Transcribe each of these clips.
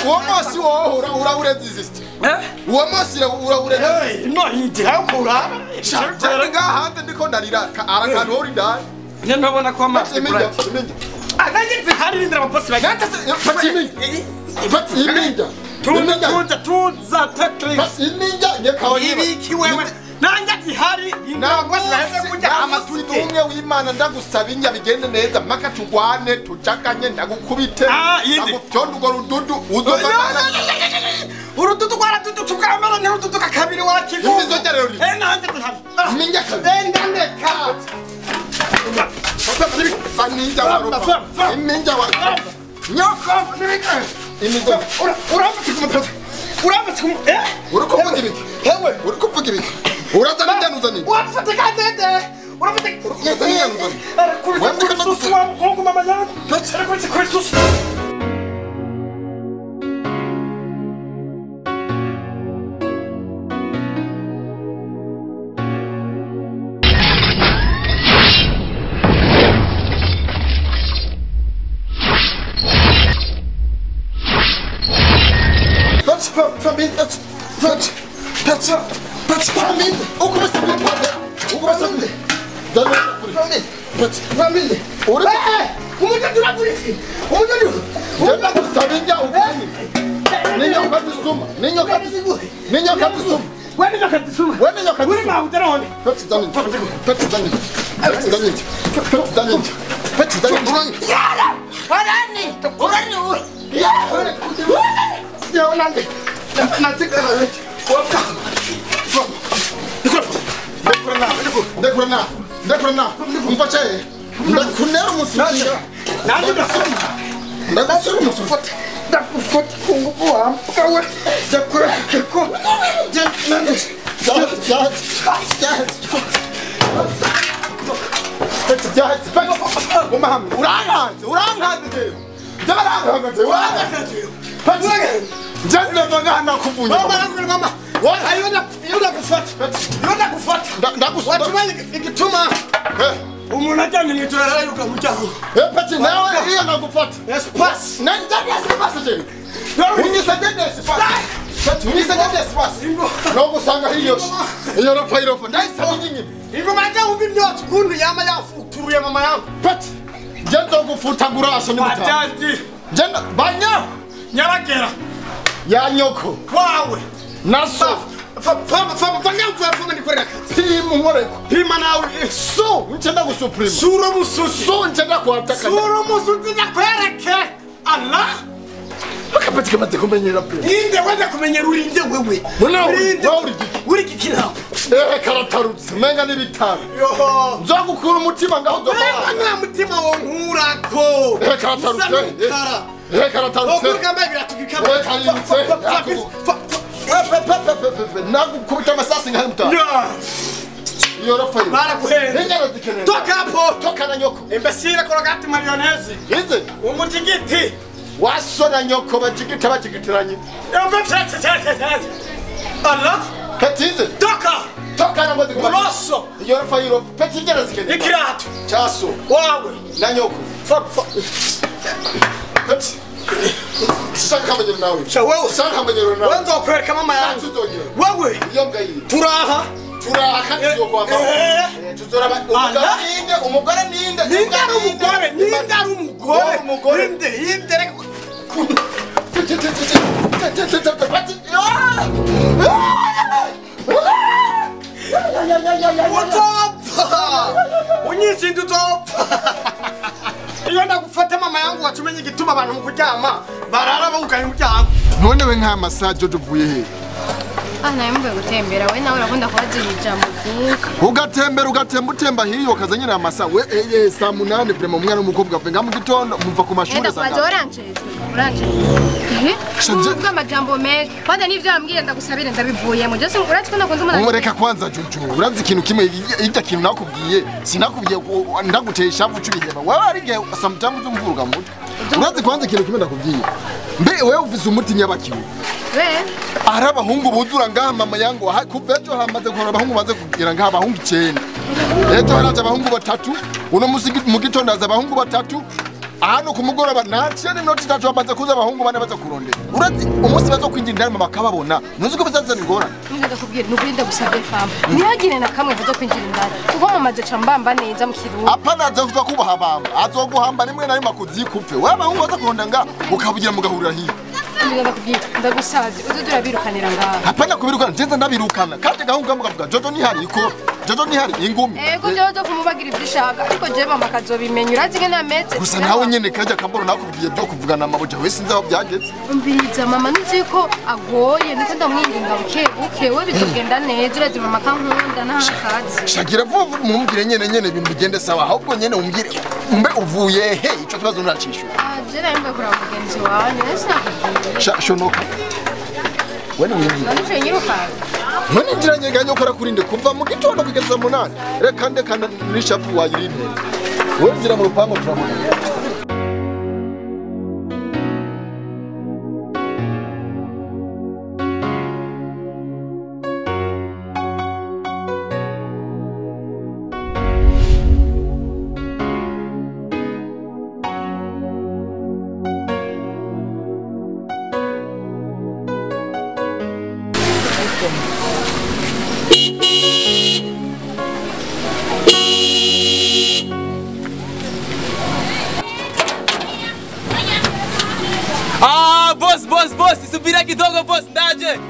Uwo munsi wowe uraurezisiste. Uwo munsi uraurezisiste. No hindi hakura. Shaka ngaha ndiko ndarira arakantu uri ndani. Nyene ko amazi. Ananye hari ndira abaposi bagata. Pati iminja. Tuza tuza teklis. Iminja nyekawa ibiki wewe. Nanje zihari ntabwo sinaheze kujya amatuti umwe w'Imana ndagusaba inya bigende neza maka tugwane tucakanye ndagukubite ndagufyonda ugo rududu uzofana urududu rwaradudu tubwamara ni rududu kabiri wakivu imizo rero nanje zihari iminja kabiri ndandeka baninja warupa iminja wa nyoko imizo urafite urikuvuga ibiki hewe urikuvuga ibiki urazana njyanuzani urafite kadede urafite urafite wangu mama yangu ariko umuntu ajyanye mu ijoro arayuka mu cyaho. Pati nawe iyo nagufata. Espace. Nanjye espace je. Unyisegede espace. Pati unyisegede espace. No gusanga hiyo. Iyo ropa irofa. Ndayisaba nyinyi. Ingoma njye wumva imyotsi ukuntu yama yafuturuye mama yangu. Pati njye nzogufutagurasha ni mutanga. Bajanji. Njye banya nyabagera. Ya nyoko. Wawe. Naso. Pima nawe so nchenda kusuprima sura mususi so nchenda kuataka sura mususi ndakwereke Allah akapatika maze kumenyera pe inde wenda kumenyera urinde wewe urinde uri gikina karatarutse menga n'ibitaro yoho nzogukura umutima ngaho nzofa nta mutima wonkurako karatarutse karatarutse nagukubita amasasi nka mutara. Iyo rofa yo. Baraguhenze. Toka hapo. Toka na nyoko. Imbesire korogati marionezi. Ize. Umutigiti. Waso na nyoko bajigita bajigitiranye. Allah. Katize. Toka. Toka na ngozi. Rosso. Iyo rofa yo. Petingera zikeneye. Ikirato. Chaso. Wawe. Na nyoko. Fok. Kati. Shaka kamenyero nawe. Wewe. Shaka kamenyero nawe. Wewe nzokwereka mama yangu. Wewe. Iyo mbwa yiwe. Turaha. Turaha kandi tuzokwama. Tuzoraba umugore ninde? Umugore ninde? Ninde ari umugore? Ninde ari umugore? Umugore. Ninde? Ninde reka. Utopfa. Unyishinda utopfa. Iyo ndagufata mama yangu watumenye igituma abantu mu kuryama barara bawugaye umuryango. None we nka massage uvuye he? Ah nawe gutembera we nawe urakunda kubagira ijambo byinshi. Ugatembera ugatemba utemba hiyo kaza nyine amasa we saa 8 vraiment umwana w'umukobwa avuye nga mu gitondo muva ku mashuri saa. Ndakubaza oranje. Oranje. Uvuga amajambo menshi. Kwanza nivyo wambwiye ndagusabire ndabivuyemo. Jose urazi ko nakunze umuntu. Umureka kwanza Juju. Urazi ikintu kimwe ijya kintu nakubwiye. Sinakubwiye ndaguteye ishavu cubiheba. Wewe ari gihe sometimes umvuruga mu mutwe. Urazi kwanza ikintu kimwe ndakubwiye. Mbe wewe ufise umuti nyabakiwe. We ari abahungu buzura ngaha mama yangu kuva ejo hamaze guhora abahungu baze kugira ngaha abahungu 9. Ejo haraje abahungu 3, uno musi mu gitondo haza abahungu 3. Ahantu ku mugoroba ntaciye n'iminota itatu bamaze kuza abahungu bane baza kurondera. Urazi umunsi bazo kwinjira indani mama akababona, ntuzi ko bizazana ingorane. Ndakubwira nukuri ndagusabye fama. Ntihagire na kamwe bazo kwinjira indani. Kuko mama azoca mbamba neza mu kirundi. Apana azoza kubaha bamba, azoguhamba rimwe na rimwe akuzikupfe. Wewe abahungu baza kurondera nga ukabugira mugahurira hiyo. Ndakubwira ndagusabye uze turabirukanira ngaha. Apana kubirukana, njenza ndabirukana. Kandi gahungu kamukavuga Jojo nihari ikofi, Jojo nihari ingumi. Ego Jojo kumubagira ivyo ushaka, ariko je mama akazobimenya urazi ngene ameze. Gusa nawe nyene kajya kamboro nakubwiye byo kuvugana amabuja we sinzi aho byageze. Umviriza mama nzi ko agoye niko ndamwinginga buke buke we bitugenda neza urazi mama kankunda ntakazi. Shagira vuba mumbwire nyene nyene ibintu bigende sawa ahubwo nyene umbwire mbe uvuye he ico kibazo nacishura. Ah je narimbe kura mugenzi wanyu nese Shonoka. Wena winjira. Nanje nyiruka. None injira nyeganya ukora kurinde kuva mu gitondo kugeza munani. Reka ndeka nishapu wayirinde. Wewe injira mu rupango turabona. Ah, boss, boss, boss, subira kidogo boss, ndaje.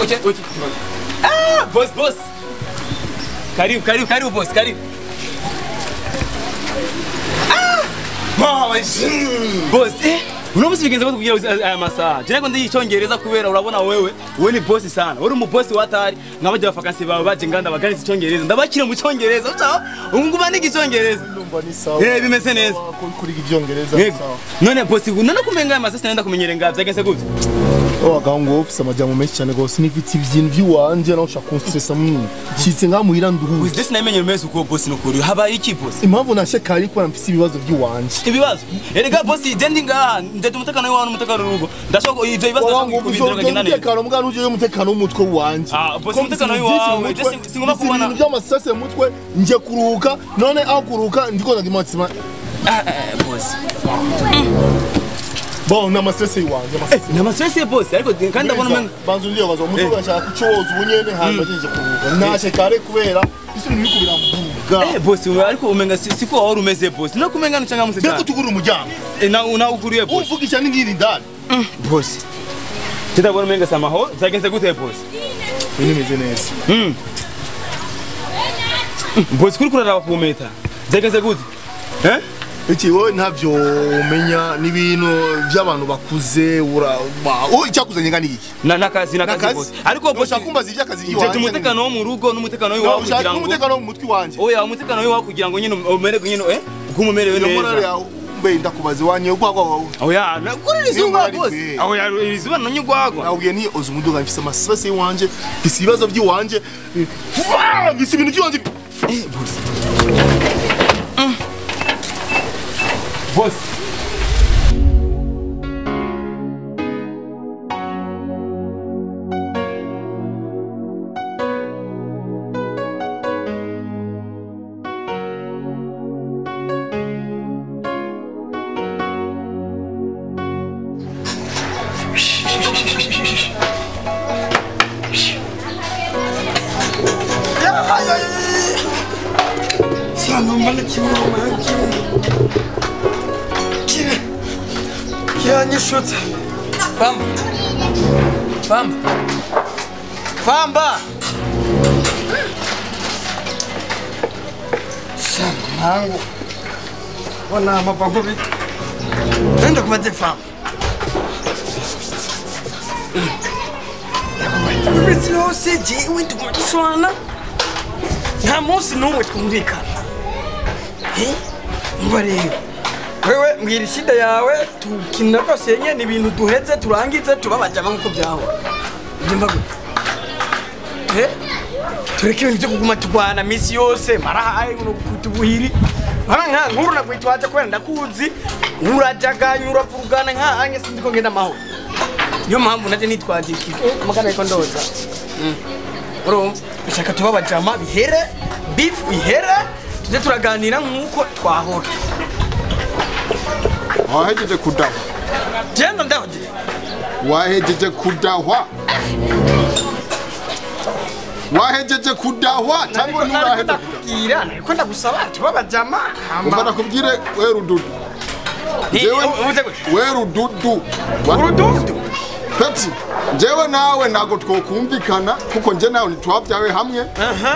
Okay, okay. Ah, boss, boss. Karibu, karibu, karibu boss, karibu. Ah! Mama, boss, eh? Uno musi bigenze kugira aya masaha. Je nako ndiyicongereza kubera urabona wewe, wewe ni boss sana. Uri mu boss watari, nk'abajya bafakansi bawe baje nganda baganiza icongereza. Ndabakira mu congereza. Uca unguma n'igicongereza. Ndumva ni sawa. Eh bimeze neza. Kuri ivyongereza sawa. None boss none kumenga aya masaha sinenda kumenyere ngavya genze gute? Oh agahungu office amajambo menshi cyane gose nifite ibintu by'iwanje naho ushaka kunstressa mwinshi. Nshitse ngamuhira nduhuze. Ese namenye meze uko boss nukuri. Habaye iki boss? Impamvu nashe kari kubera mfise ibibazo by'iwanje. Ibibazo? Erega boss je ndi ngaha ndete umutekano w'iwawe n'umutekano w'urugo. Ndashaka ivyo bibazo ndashaka kubindira kagenda neza. Umutekano mbwa uje umutekano w'umutwe wanje. Ah boss umutekano w'iwawe je singomba kubona ibintu by'amasase mu mutwe nje kuruhuka none aho kuruhuka ndiko ndagimatsima. Ah boss. Bon, n'amasese iwanje amasese. N'amasese boss ariko kandi ndabona umenga banzu ndiyo bazo umutwe ashaka kucoza ubunyene hanyuma nje kuruhuka. Nashe kare kubera isi ibintu bikubira mvuga. Eh boss ariko umenga siko wari umeze boss. No kumenga nucanga muse cyane. Ndeko tugura umuryango. Eh na uguriye boss. Uvugisha n'ingiri ndani. Boss. Ndabona umenga samaho zagenze gute boss? Ibintu bimeze neza. Boss kuri kuraraba kumeta. Zagenze gute? Eh? Iki wowe ntavyo umenya n'ibintu by'abantu bakuze ura oh icyakuzanye ngani iki nakazi nakazi boss ariko boss ushaka kumbaza iby'akazi iwanje umutekano wo mu rugo n'umutekano w'iwawe kugira ngo n'umutekano wo mu mutwe wanje oya umutekano w'iwawe kugira ngo nyine umererwe nyine eh ukumumerewe neza mbe ndakubaza wanye ugwagwa wawe oya kuri izuba boss oya izuba nonye ugwagwa nawubwiye nti oza umuduga mfise amasase iwanje mfise ibibazo by'iwanje mfise ibintu by'iwanje eh boss Boss. Kiranyishutse. Famba. Famba. Famba. Samangu. Wana mapango bi. Nenda kubaze famba. Ndakubaze. Iminsi yose jewe ndumushwana. Nta munsi n'umwe twumvikana. Eh? Umva rero. Wewe mbwira ishida yawe tukina rwose nyene ibintu duheze turangize tubabajama nkuko byaho. Ndimba gute? Eh? Tureke ibintu byo kuguma tugwana misi yose marahaye no kutubuhiri. Nka nkuru nakwitwaje kubera ndakuzi urajaganya uravurugana nka ange sindi ko ngenda amahoro. Niyo mpamvu naje nitwaje iki amagana ariko ndoza. Urumva ndashaka tuba abajama bihere beef ihere tuje turaganira nkuko twahora. Wahejeje kudahwa. Jenda ndahwa. Wahejeje kudahwa. Wahejeje kudahwa cyangwa nurahejeje kudahwa. Nariko ndagusaba tuba abajama. Umva nakubwire we rududu. We rududu. Urududu. Peti, jewe nawe ntago twokumvikana kuko nje nawe ntitwabyawe hamwe,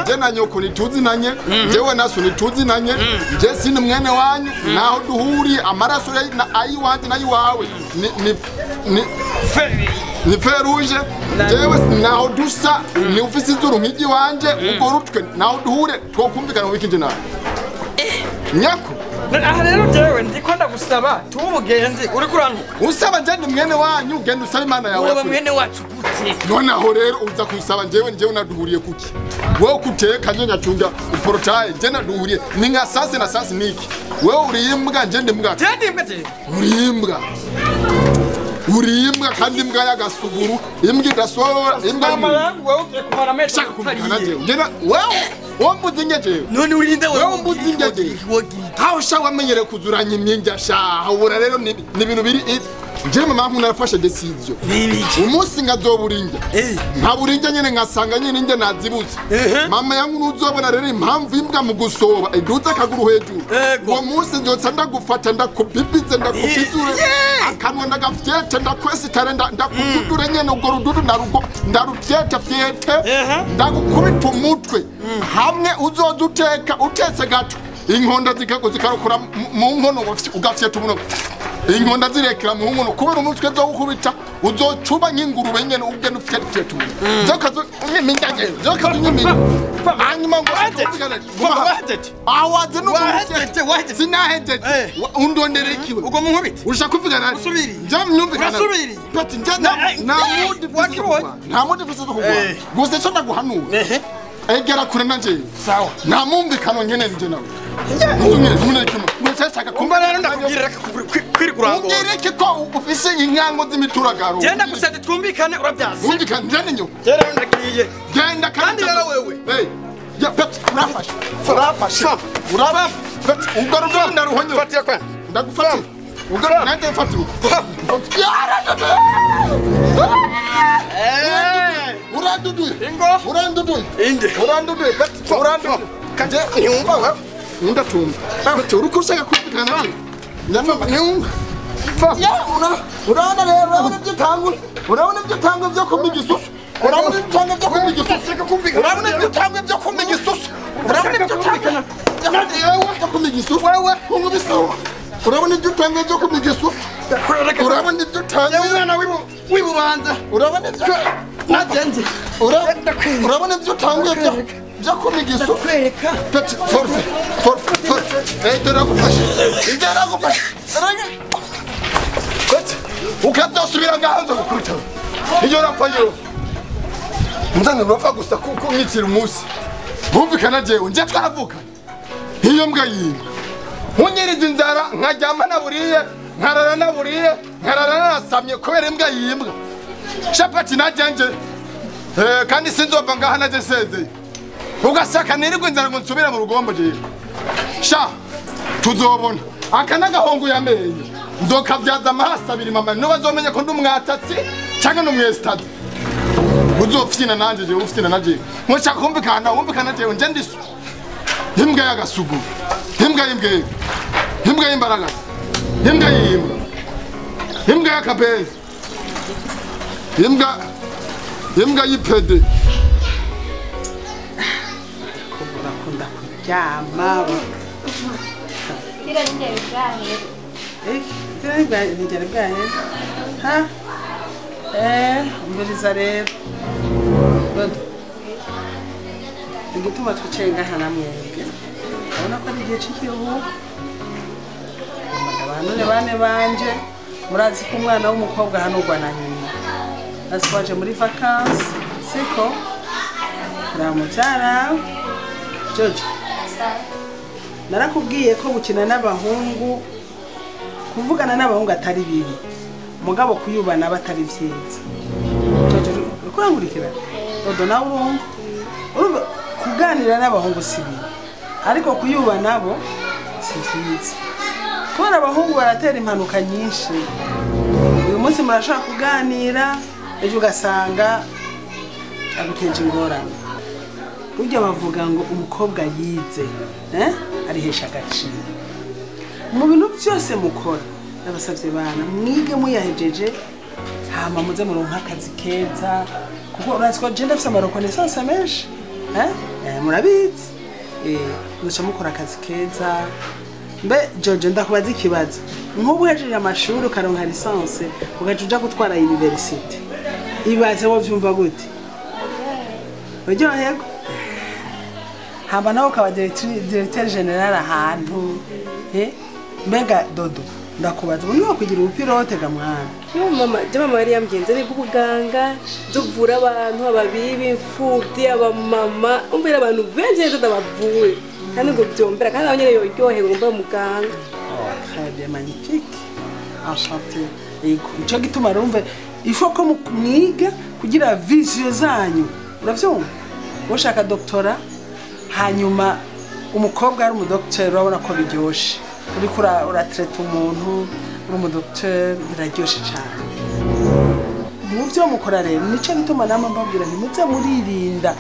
nje na nyoko ntituzinanye, jewe naso ntituzinanye, nje sini mwene wanyu, naho duhuriye amaraso ayiwanje n'ayiwawe ni feruje, jewe naho dusa ni ufise izuru nk'igi wanje ubwo rutwe naho duhure twokumvikana mu biki nawe. Nyako aha rero jewe ndiko ndagusaba tuba umugenzi uri kurantuka. Usaba nje ndi mwene wanyu genda usaba Imana yawe. Uraba mwene wacu gute? Nonaho rero uza kusaba njewe njewe naduhuriye kuki? Wewe kuteka nje nyacunga uporotaye nje naduhuriye ni nka sase na sase niki? Wewe uri imbwa nje ndi mbwa. Nje ndi imbwa je. Uri imbwa. Uri imbwa kandi imbwa y'agasuguru, imbwa idasohora, imbwa mama yangu wewe ugiye kumara amezi atari. Wewe wambuze ingeje. None urinde wewe wambuze ingeje. Aho sha wamenyere kuzuranya imyinja sha. Ubura rero ni ibintu biri nje mama nku narafashe decision. Umunsi ngazoburinja. Nka burinja nyene ngasanga nyene inje nazibuze. Mama yangu nuzobona rero impamvu imbwa mu gusoba iduza akaguru hejuru. Uwo munsi nzotsa ndagufata ndakubibize ndakubizure. Akanwa ndagafyete ndakwesitare ndakududure nyene ubwo rududu narugo ndarufyete fyete ndagukubita umutwe. Hamwe uzoza uteka utetse gato inkonda zikarokora mu nkono ugafyeta umuno inkonda zirekera mu nkono kubera umutwe zo gukubita uzocuba nk'ingurube nyene ugenda ufyeta umuno zokazo nyiminyaje zokazo nyiminyaje hanyuma ngo awaze no wahejeje sinahejeje undondere ikiwe ubwo mu nkubite ushaka kuvugana usubiriye nje myumvikana urasubiriye pati nje nta mundi mfise zo kugwa gusa ico ndaguhanura egera kure nanje sawa nta mumvikano nyene nje nawe nshaka kumba rero ndakubwira kwiri kurangora ungireke ko ufise inkango z'imituragaro genda gusa twumvikane urabyazi mwumvikane njye nyoko rero ndagiye genda kandi rero wewe ya peti urafashe urafashe urafashe ugaruka ndaruhonyo fatira kwa ndagufatira ugaruka nanjye mfatira uranduduye ingo uranduduye inde uranduduye peti uranduduye kanje nyumva wewe ndatumva peti uruko ushaka kumvikana nanje nyumva ya urabona rero urabona ibyo utangura urabona ibyo utanga byo kumpa igisusu urabona ibyo utanga byo kumpa igisusu urabona ibyo utanga byo kumpa igisusu urabona ibyo utanga byo kumpa igisusu wewe ungubisawa urabona ibyo utanga byo kumpa igisusu urabona ibyo utanga umwana w'ibubanza urabona ibyo nagenze urabona ibyo utanga byo kumpa igisusu peti forfe forfe forfe ndagufashe ndagufashe ukazosubira ngaho nzogukubita iyo napfa nzana urapfa gusa kuko nkikira umunsi bumvikana jewe nje twaravukana iyo mbwa yimbwa nkunyiriza inzara nkaryama naburiye nkarara naburiye nkarara nasamye kubera imbwa yimbwa shapati najenje kandi sinzova ngaha naje nsezeye ugasaka nirirwa inzara ngo nsubire mu rugombo jewe sha tuzobona aka n'agahungu yamenye nzokabyaza amaraso abiri mama niba bazomenya ko ndi umwatatsi cyangwa ndi umwesitazi uzofyina nanjye jewe ufyina na jewe ntushaka kumvikana wumvikana jewe nje ndiso imbwa y'agasugu imbwa y'imbwebwe imbwa y'imbaragasa imbwa y'imbwa imbwa y'akabenzi imbwa imbwa y'ipede urakunda kuryama Kira nigera bwahera. Kira nigera bwahera. Ha? Umviriza rero. Dodo. Igituma twicaye ngaha namwebwe. Urabona ko ari igihe cy'ikiruhuko. Abantu bane banje murazi ko umwana w'umukobwa hanurwa na nyina. Aswaje muri vacances, siko? Ramubyara. Jojo. Narakubwiye ko gukina n'abahungu kuvugana n'abahungu atari bibi. Mugabo kuyubana batari vyiza. Jojo ukurangurikira. Dodo nawe urumva. Urumva kuganira n'abahungu si bibi. Ariko kuyuba nabo si vyiza. Kubera abahungu baratera impanuka nyinshi. Uyu munsi murashaka kuganira ejo ugasanga aguteje ingorane. Burya bavuga ngo umukobwa yize arihesha agaciro. Mu bintu byose mukora nabasavye bana mwige muyahejeje hama muze muronka akazi keza kuko urazi ko je ndafise amareconnaissance menshi murabizi muca mukora akazi keza. Mbe Jojo ndakubaza ikibazo nk'ubu uhejeje amashuri ukaronka licence ugaca uja gutwara university ibaze wo vyumva gute? Uryoherwa hamba nawe ukaba directeur general ahantu mbega Dodo ndakubaza ubu niwo kugira ubupilote ga mwana? Yo mama, je mama yari yambwiye nze ubuganga nzovura abantu ababibi imfuvyi abamama umbera abantu benshi nze ndabavure kandi ngo byombera kandi abanyene yoryohewe ngo mba muganga. Oh très bien, magnifique, enchanté. Yego nico gituma rumve il faut ko mwiga kugira vision zanyu uravyumva ushaka doctora hanyuma umukobwa ari umudocteur urabona ko biryoshe uriko uratreta umuntu uri umudocteur biraryoshe cyane. Mu byo mukora rero nico gituma nama mbabwira nti muze muririnda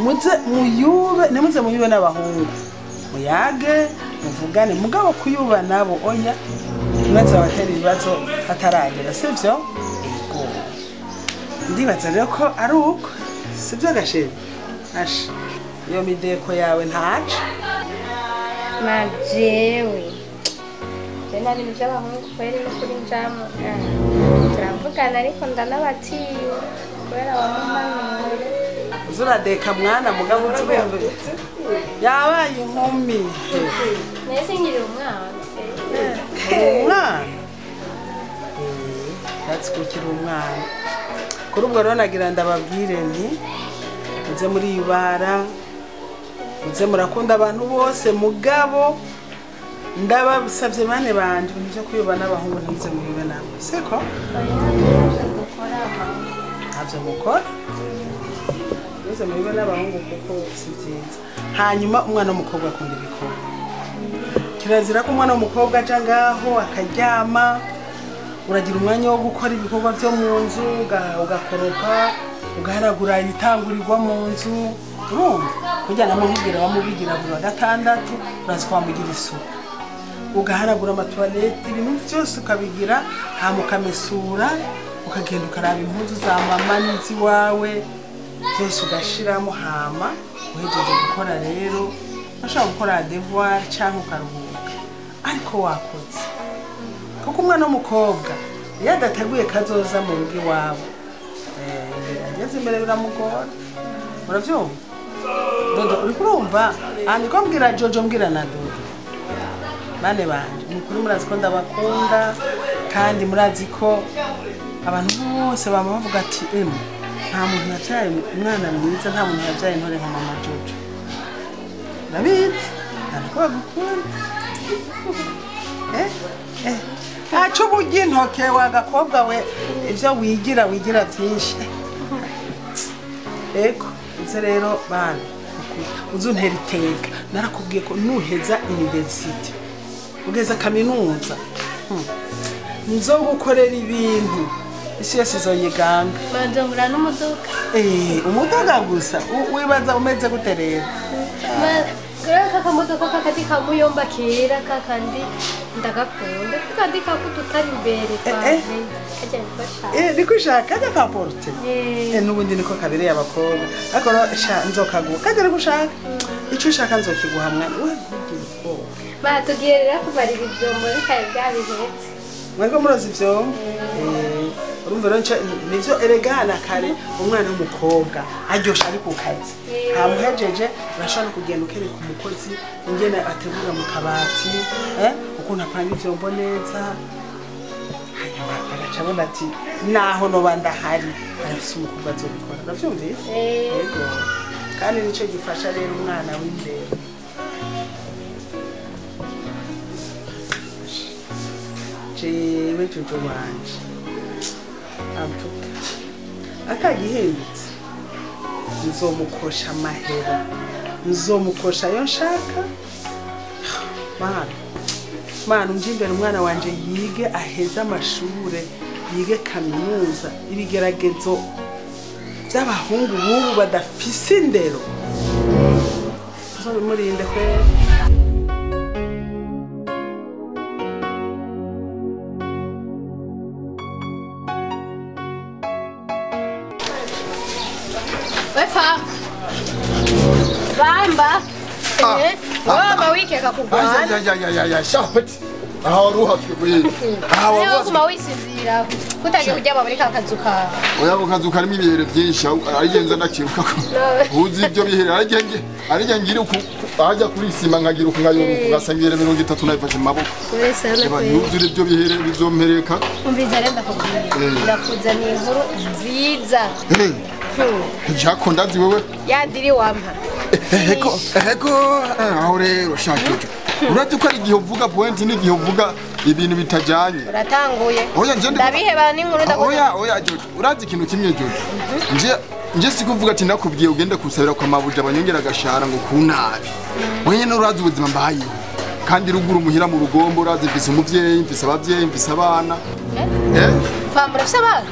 muze muyube ntimuze muyube n'abahungu muyage muvugane mugabo kuyuba nabo oya maze abatera ibibazo ataragera sivyo? Yego ndibaza rero ko ari uko sivyo gashebe asha iyo mideko yawe ntaca ma jewe nta bintu by'abahungu kweri no kuri njamu turavugana ariko ndanabatiye kubera wamumanura uzuradeka mwana mugabo uzubumve yabaye inkumi nese nkiri umwana umwana natsikukira umwana kuri ubwo rero nagira ndababwire nti muze muriyubara muze murakunda abantu bose mugabo ndabasavye bane banje ibintu byo kuyuba n'abahungu ntimuze muyube nabo siko ntavyo mukora muze muyube n'abahungu kuko si vyiza. Hanyuma umwana w'umukobwa akunda ibikorwa kirazira ko umwana w'umukobwa aja ngaho akaryama uragira umwanya wo gukora ibikorwa vyo mu nzu ugakoropa ugaharagura ibitangurirwa mu nzu urumva kujya namubwira bamubigira buri wa gatandatu urazi kwamugira isuku ugaharagura amatoilette ibintu byose ukabigira hama ukamesura ukagenda ukaraba impuzu za mama n'iziwawe byose ugashiramo hama uhejeje gukora rero bashaka gukora devoir cyangwa ukaruhuka ariko wakoze kuko umwana w'umukobwa iyo adateguye kazoza mu rugo iwabo ageze imbere biramugora uravyumva Dodo uri kurumva niko mbwira Jojo mbwira na Dodo bane banje mukuru murazi ko ndabakunda kandi murazi ko abantu bose bama bavuga ati emu nta muntu yabyaye umwana mwiza nta muntu yabyaye intore nka mama Jojo ndabizi ntabwo bagukunda ntaco uburya intoke wa gakobwa we ivyo wigira wigira vyinshi ego uze rero bana uzuntera iteka narakubwiye ko nuheza university ugeza kaminuza nzogukorera ibintu isi yose izoyiganga banzongura n'umuduga umuduga gusa wibaza umeze gute rero Kaka kamodoka kakati kamuyomba kera kakandi ndagakunda kakandi kakudutari imbere kajya niko niko ushaka kajya ka porte n'ubundi niko kabereye abakobwa ariko sha nzokaguha kajya niko ushaka icyo ushaka nzokiguha mwana we ntugire ubwoba batubwiye rero kubarira ivyombo bikaba byabihetse mwariko muroza ivyombo urumva rero nivyo eregana kare umwana w'umukobwa aryosha ari ku kazi ntamuhejeje urashobora kugenda ukereka umukozi ingene ategura mu kabati ukuntu apanga ivyombo neza hanyuma agaca abona ati naho noba ndahari arafise umukobwa azobikora uravyumvise yego kandi nico gifasha rero umwana w'imbere. Jewe Jojo wanje amvuga atagihindutse nzomukosha amahera, nzomukosha ayo nshaka. Mana, Mana unje imbere umwana wanje yige aheze amashure, yige kaminuza, ibigeragezo by'abahungu bubu badafise indero nzobimurinde kweri. Wefa. Bamba. Wama wikeka kugwana. Ay shapeti. Aha waruhatswe kuri. Aha waruhatswe. Kuma wisinzira. Kutagiye kuryama muri ka kazu kawe. Oya ko kazu karimo ibihere byinshi arigenza ndakiruka ko. Uzi ibyo bihere arigenge arigengira uku ajya kuri sima nkagira uku nkayoruka ugasanga ibihere 30 nabifashe mu maboko. Yuzure ibyo bihere bizompereka. Umviza renda kubwira. Ndakuzaniye inkuru nziza. Jako ndazi wewe. Ya diri wampa. Ego ego aho rero shajojo. Urazi ko ari igihe uvuga point n'igihe uvuga ibintu bitajanye. Uratanguye. Oya nje ndabiheba n'inkuru ndakuza. Oya oya Jojo urazi ikintu kimwe Jojo. Nje sikuvuga ati nakubwiye ugende kusabira kwa mabuja abanyongera gashara ngo kunabi. Wenyene urazi ubuzima mbayeho. Kandi ruguru muhira mu rugombo urazi mfise umuvyeyi mfise abavyeyi mfise abana. Fambura mfise abana?